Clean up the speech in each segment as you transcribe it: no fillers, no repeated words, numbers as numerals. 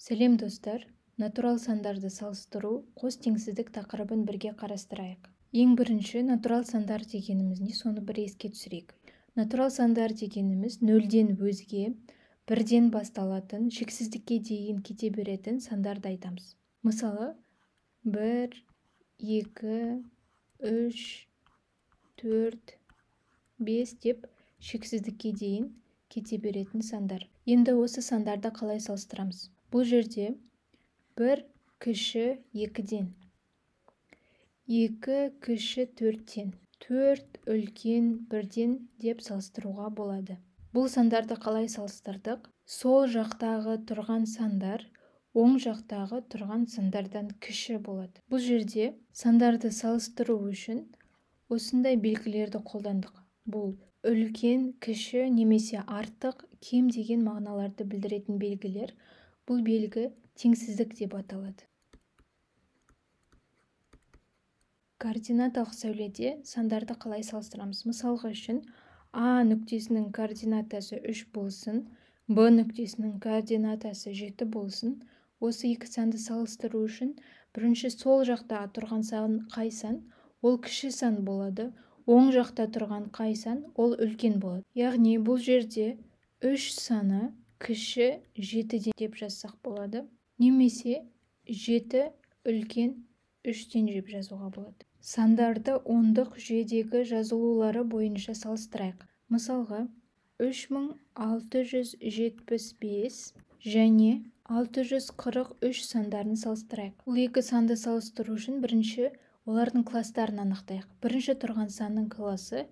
Сәлем достар, натурал сандарды салыстыру, қос теңсіздік тақырыбын бірге қарастырайық. Ең бірінші натурал сандар дегеніміз не, соны бір еске түсірейік. Натурал сандар дегеніміз нөлден өзге, бірден басталатын, шексіздікке дейін кете беретін сандарды айтамыз. Мысалы, 1, 2, 3, 4, 5 деп шексіздікке дейін кете беретін сандар. Енді осы сандарды қалай салыстырамыз? Бұл жерде 1 кіші 2-ден, 2 кіші 4-тен, 4 үлкен 1-ден деп салыстыруға болады. Бұл сандарды қалай салыстырдық? Сол жақтағы тұрған сандар оң жақтағы тұрған сандардан кіші болады. Бұл жерде сандарды салыстыру үшін осындай белгілерді қолдандық. Бұл үлкен, кіші немесе артық, кем деген мағыналарды білдіретін белгілер. Бұл белгі теңсіздік деп аталады. Координаталық сәуледе сандарды қалай салыстырамыз? Мысалға үшін А нүктесінің координатасы 3 болсын, Б нүктесінің координатасы 7 болсын. Осы екі санды салыстыру үшін бірінші сол жақта тұрған сан қай сан? Ол кіші сан болады. Оң жақта тұрған қай сан? Ол үлкен болады. Яғни бұл жерде 3 саны кіші 7-ден деп жазсақ болады. Немесе 7 үлкен 3-тен деп жазуға болады. Сандарды ондық жүйедегі жазылулары бойынша салыстырайық. Мысалға, 3675 және 643 сандарын салыстырайық. Бұл екі санды салыстыру үшін бірінші олардың кластарын анықтайық. Бірінші тұрған санның класы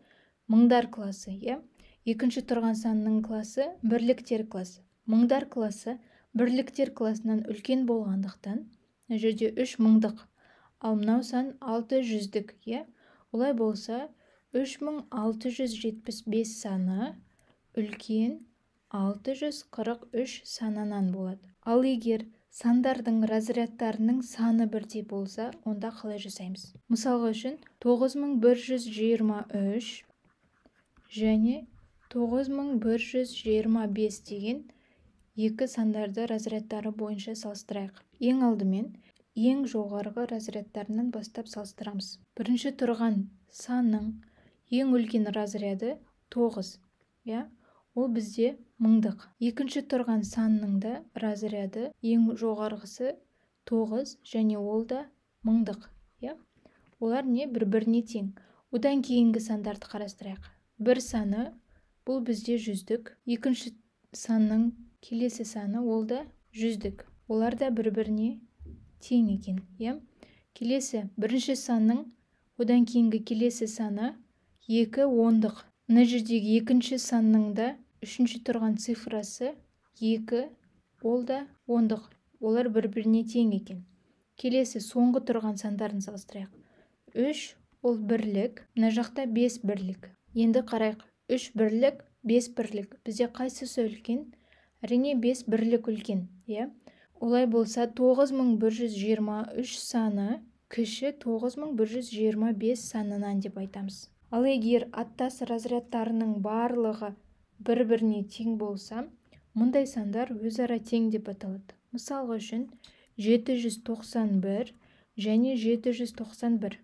мыңдар класы, иә? Екінші тұрған санның класы бірліктер класы. Мыңдар класы бірліктер класынан үлкен болғандықтан, мына жерде 3 мыңдық, ал мынау сан 600-дік, иә? Олай болса, 3675 саны үлкен 643 санынан болады. Ал егер сандардың разрядтарының саны бірдей болса, онда қалай жасаймыз? Мысалға үшін 9123 және 9125 деген екі сандарды разрядтары бойынша салыстырайық. Ең алдымен ең жоғарғы разрядтарынан бастап салыстырамыз. Бірінші тұрған санның ең үлкен разряды 9, иә? Ол бізде мыңдық. Екінші тұрған санның да разряды ең жоғарғысы 9 және ол да мыңдық, иә? Олар не бір-біріне тең. Одан кейінгі сандарды қарастырайық. Бір саны бұл бізде жүздік, екінші санның келесі саны ол да жүздік. Олар да бір-біріне тең екен, иә? Келесі бірінші санның одан кейінгі келесі саны 2 ондық. Мына жердегі екінші санның да үшінші тұрған цифрасы 2, ол да ондық. Олар бір-біріне тең екен. Келесі соңғы тұрған сандарын салыстырайық. 3 ол бірлік, мына жақта 5 бірлік. Енді қарайық, 3 бірлік, 5 бірлік. Бізде қайсысы үлкен? Әрине 5 бірлік үлкен, иә? Олай болса 9123 саны кіші 9125 санынан деп айтамыз. Ал егер аттас разрядтарының барлығы бір-біріне тең болса, мұндай сандар өзара тең деп аталады. Мысалға үшін 791 және 791.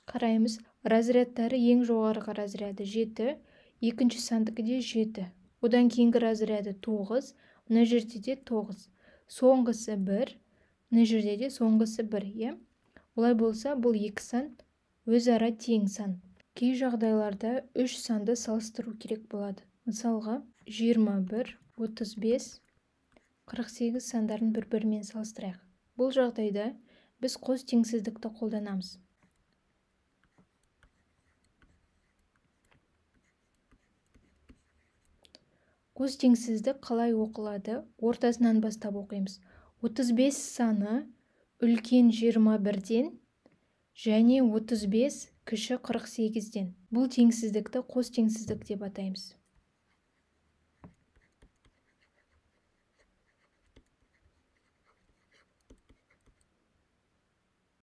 Қараймыз, разрядтары ең жоғарғы разряды 7, екінші сандікі де 7. Одан кейінгі разряды 9, мына жерде де 9. Соңғысы 1, мына жерде де соңғысы 1, иә? Олай болса, бұл екі сан өзара тең сан. Кей жағдайларда 3 санды салыстыру керек болады. Мысалға, 21, 35, 48 сандарын бір-бірімен салыстырайық. Бұл жағдайда біз қос теңсіздікті қолданамыз. Қос теңсіздік қалай оқылады? Ортасынан бастап оқимыз. 35 саны үлкен 21-ден және 35 кіші 48-ден. Бұл теңсіздікті қос теңсіздік деп атаймыз.